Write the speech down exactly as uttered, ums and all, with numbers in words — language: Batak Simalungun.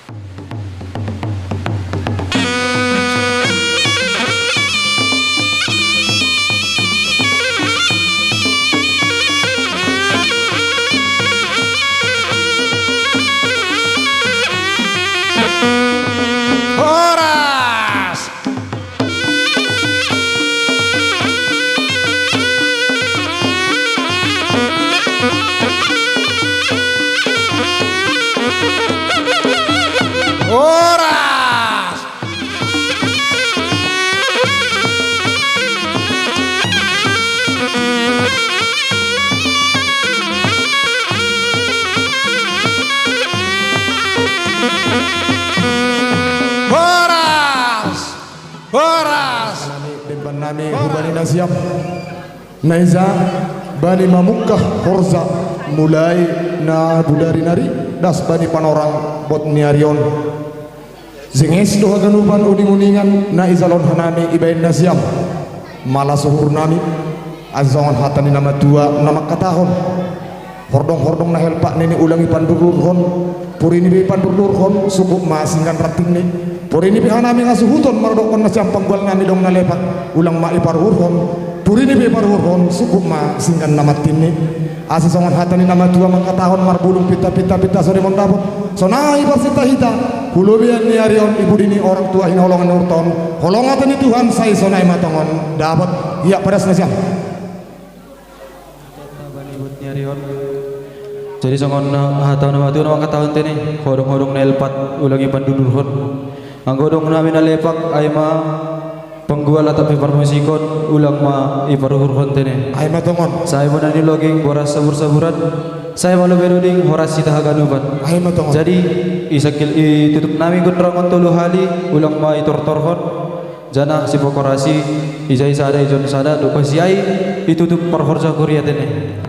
Horas! Horas! Horas! Horas! Nami, demban nami, hubani na siap. Na ija bani mamungkah horja mulai na budari nari das bani panorang bot ni ari on. Jenges do haganupan uning-uningan na ijalon hanami ibaen na siap. Malas uhur nami, asa songon hata ni na matua na mangkatahon: Hordong-hordong na helpak nini ulang ipandurdurhon, purini pe ipandurdurhon, sukup ma singgan rantingni. Purini pe hanami hasuhuton maradophon na siap panggual nami dong na lepak, ulang ma iparuhurhon, purini pe iparuhurhon, sukup ma singgan na mattinni. Asa songon hata ni na matua mangkatahon: Marbulung pinta-pinta, pinta so di mondapot. Sonai parsinta hita, hulobian ni ari on i pudi ni orang tua hinaholongan ni uhurta on, holong hata ni Tuhan sai sonai ma tongon dapot. Ia padas na siap. Jadi songon na hata na matua na mangkatahon tene: Hodong-hodong na helpak ulang ipandurdurhon. Anggo dong nami na lepak, ai ma panggual atap pe parmusikon, ulang ma iparuhurhon tene. Ai ma tongon. Sai ma na niloging boras sabur-saburan, sai ma lobi doding horas hita haganupan. Ai ma tongon. Jadi isangkil itutup nami gondang on tolu hali, ulang ma itortorhon. Janah sipokorasi, ijai sada, ijon sada, dob asi ai itutup parhorja kuria tene.